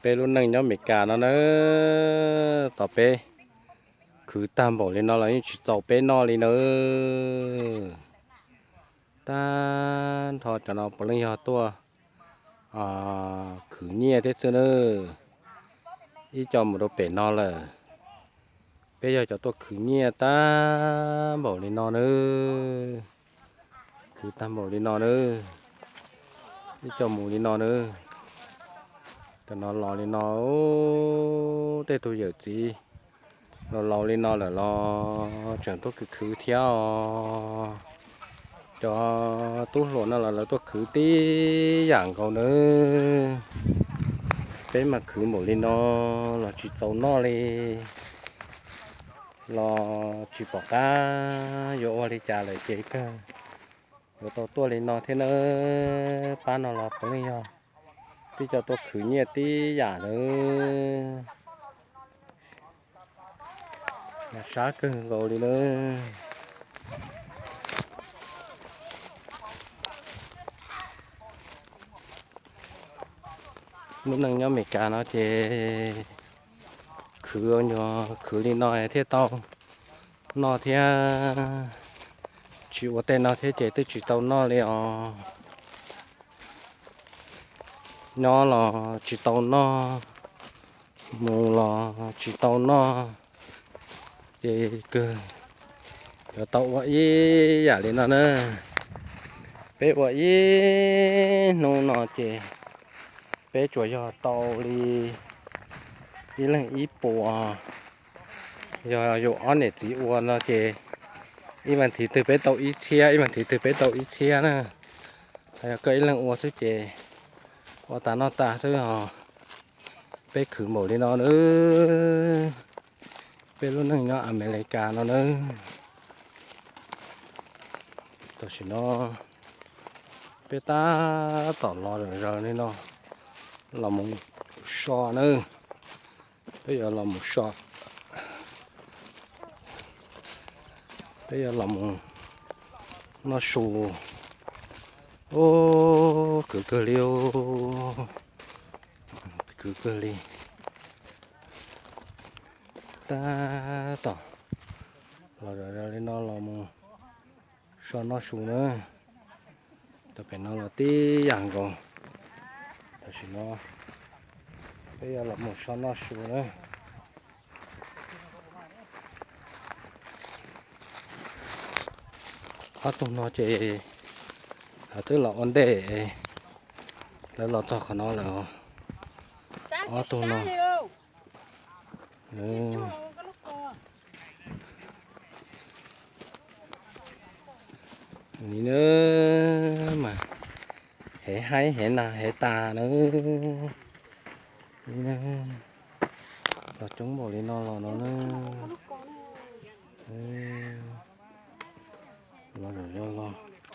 Peb lub neej nyob Amelikas no na, tos peb khwv tag npaum li no los yeej tsis txaus peb noj li na. Tag nrho cov no puav leej yog tuaj khwv nyiaj thiab xwb na. Ib co mus rau pem no lawm, peb yog cov tuaj khwv nyiaj tag npaum li no na. Khwv tag npaum li no na, ib co mus li no na. Cov no los li no, tej tug yawm txiv laus laus li no lawm los tseem tuaj khwv khwv thiab os. Cov tub hluas no los lawv tuaj khwv tib yam nkaus na. Peb mas khwv npaum li no los tsis txaus noj li, los tsis pom qab yuav ua li cas lawm ces kawg yuav tau tuaj li no thiab na. Pab no los puav leej yog tib co tuaj khwv nyiaj tib yam na. Sab kawg nkaus li na. Lub neej nyob Amelikas no ces khwv, khwv li no thiaj tau noj thiab, tsis ua tej no thiab ces twb tsis tau noj li os. Nyob los tsis tau noj, mus los tsis tau noj, ces kawg yuav tau ua ib yam li no na. Peb ua ib hnub no ces peb tsuas yog tau li ib leeg ib puas. Yog yus ob niam txiv ua no ces ib vas thiv twg peb tau ib txhiab, ib vas thiv twg peb tau ib txhiab na. Yog koj ib leeg ua xwb ces ua tas noj tas xwb os. Peb khwv npaum li no na, peb lub neej nyob Amelikas no na. Tam sim no peb tab tom los zaws li no los mus so na. Peb yuav los mus so, peb yuav los mus noj su. Ub, khwv kawg li, khwv kawg li. Tab tom los zaws li no los mus so noj su na. Tam pem no los tib yam nkaus. Tam sim no peb yuav los mus so noj su na. Ob tug no ces twb los ua ntej, lawv los txog qhov no lawm. Ob tug no. Ni na, mas hev haib hev nag hev tas na. Los coob npaum li no los no na. Los zaum no los